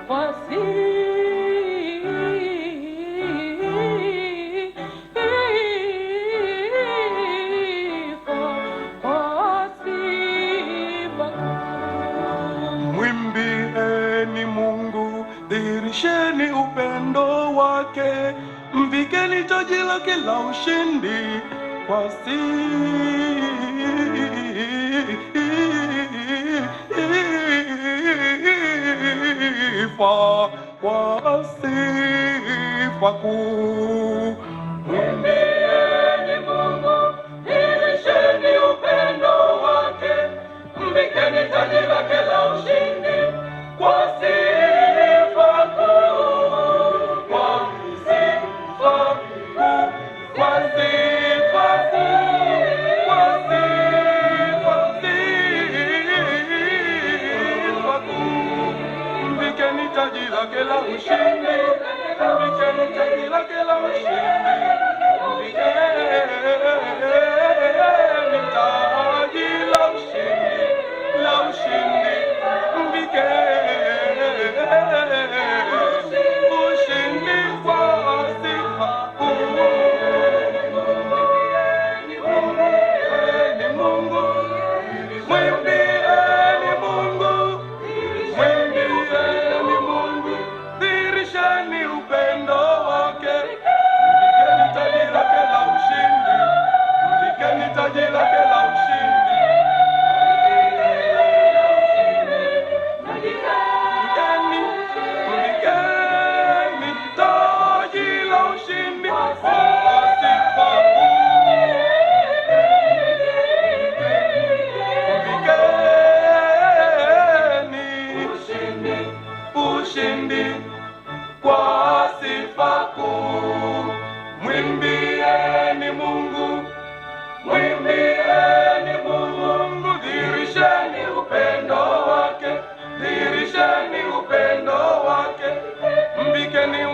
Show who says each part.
Speaker 1: Kwa sifa, kwa sifa kuu.
Speaker 2: Mwimbieni Mungu, dhihirisheni upendo wake, mvikeni taji lake la ushindi kwa sifa, kwa sifa kuu.
Speaker 1: Mwimbieni Mungu, dhihirisheni upendo wake, mvikeni taji lake la ushindi kwa sifa kuu, kwa sifa kuu,
Speaker 2: Kwa sifa kuu, kwa sifa, sifa kuu. Mvikeni taji lake la ushindi, mvikeni taji lake la ushindi, mvikeni taji la ushindi, la ushindi, mvikeni ushindi kwa sifa kuu. Mwimbieni Mungu, mwimbieni Mungu, mwimbieni Mungu, dhihirisheni upendo wake, mvikeni taji lake la ushindi, mvikeni taji lake la ushindi, mvikeni, mvikeni taji la ushindi kwa sifa kuu. Mvikeni ushindi kwa sifa kuu. Mwimbieni Mungu, mwimbieni Mungu, dhihirisheni upendo wake, dhihirisheni upendo wake, mvikeni